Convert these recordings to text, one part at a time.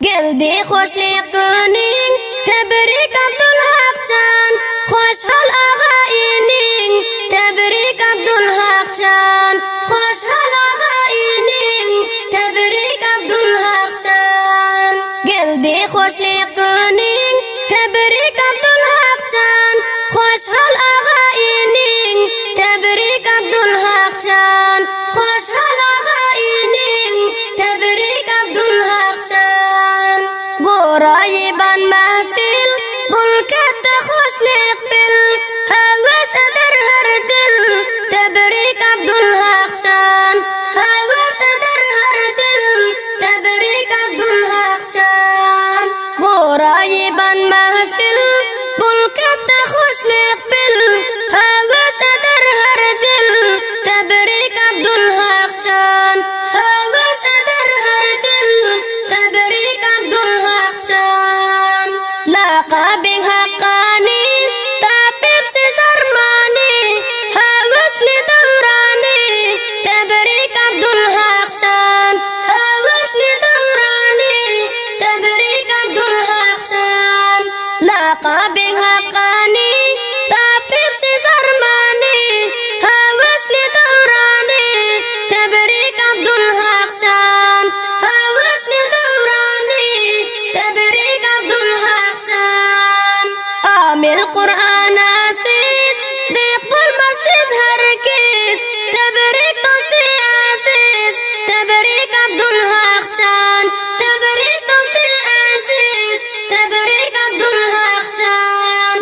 Geldi hoşlyk günüň, Tebrik Abdulhakjan, Hoşhal aga-iniň, Tebrik Abdulhakjan, Hoşhal aga-iniň, Tebrik Abdulhakjan. Geldi hoşlyk günüň, Tebrik Abdulhakjan, Hoşhal aga-iniň, Tebrik Abdulhakjan, Hoşhal aga-iniň, Tebrik Abdulhakjan. Goraýyban mähfil, bul katta hoşlyk bil, Höwes eder her dil, Tebrik Abdulhakjan. Höwes eder her dil, Tebrik Abdulhakjan. Goraýyban mähfil, bul katta hoşlyk bil, Höwes eder her dil, Tebrik Abdulhakjan. Höwes eder her dil, Tebrik Abdulhakjan. Lakabyň Hakkany, tapyp siz armany, Höwesli döwrany, Tebrik Abdulhakjan. Höwesli döwrany, Tebrik Abdulhakjan. Lakabyň Hakkany, tapyp siz armany, Höwesli döwrany, Tebrik Abdulhakjan. Höwesli döwrany, Tebrik Abdulhakjan. Amil Kur'ana siz, dek bolmaz siz hergiz, Tebrik dosty aziz, Tebrik Abdulhakjan. Tebrik dosty aziz, Tebrik Abdulhakjan.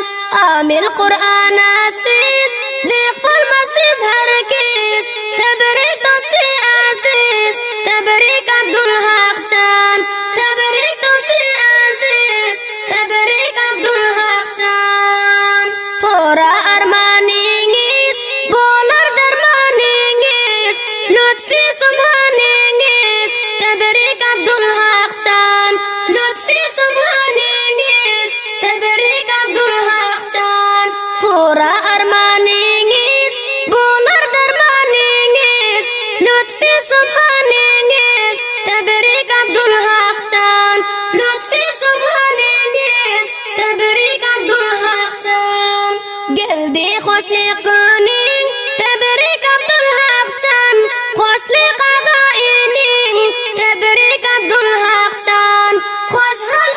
Amil Kur'ana siz, dek bolmaz siz hergiz, Tebrik dosty aziz, Tebrik Abdulhakjan. Tebrik dosty aziz, Tebrik Abdulhakjan. Pora armanyňyz, bolar dermanyňyz, Lütfi subhanyňyz, Tebrik Abdulhakjan. Lütfi subhanyňyz, Tebrik Abdulhakjan. Pora armanyňyz, bolar dermanyňyz, Lütfi subhanyňyz, Tebrik Abdulhakjan. Lütfi subhanyňyz, Tebrik Abdulhakjan. Geldi hoşlyk günüň, Tebrik Abdulhakjan. Hoşlyk aga-iniň, Tebrik Abdulhakjan. Hoşhal.